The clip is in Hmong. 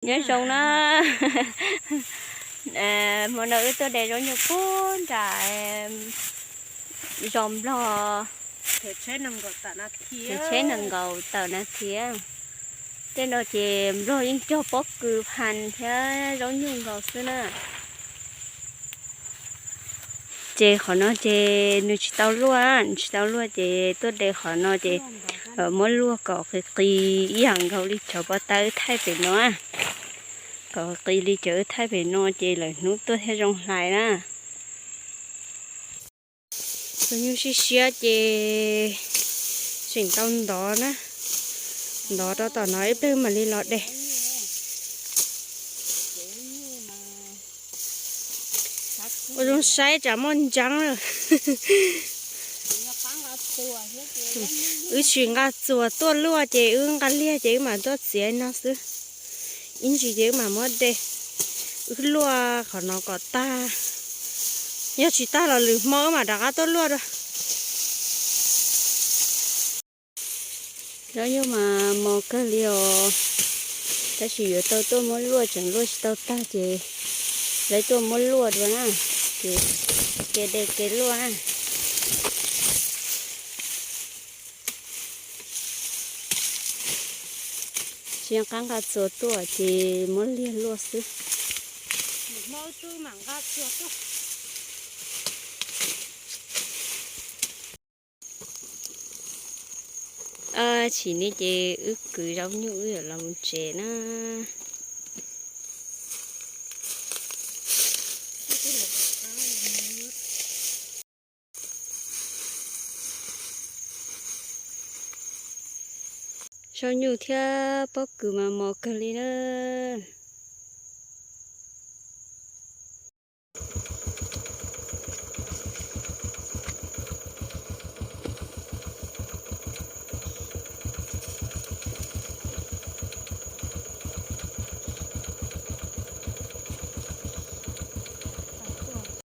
Nyob zoo na. Hmo no wb tuaj de zaub nyuj puag nram zos Nplog, tsheb nees nkaum tawm na thiab. Tej no ces Nplog yeej cog pob kws phas thiab zaub nyuj nkaus xwb na. Ces qhov no ces nws tsis tau luaj, nws tsis tau luaj ces tuaj de qhov no ces muab luaj kom qis qis ib yam nkaus li cov pob tawb thaij pem no, kom qis li cov thaij pem no ces lawm hnub tuaj thiaj zoo hlais na. Tus nyuj siab siab ces tseem tau ntov na, ntov rau tom no ib pliag mam li los de. Ua zoo saib tsam muaj ntseeb lawm. Wb tsis nqa txuas tuaj luaj ces wb nqa liag ces wb mam tuaj txiav no xwb. Ib ntsis ces wb mam muab de, wb luaj qhov no kom tag. Yog tsis tag los lwm hmo wb mam rov qab tuaj luaj dua. Zaub nyuj mas mos kawg li os, tab sis yuav tau tuaj muab luaj, tseem luaj tsis tau tag ces lawv tuaj muab luaj dua na, ces kev de kev luaj na. Tsis nqa nqa txuas tuaj ces muab liag luaj xwb. Tsis ni ces wb kwv zaub nyuj wb yuav los mus tsev na. Zaub nyuj thiab pob kws mas mos kawg li na.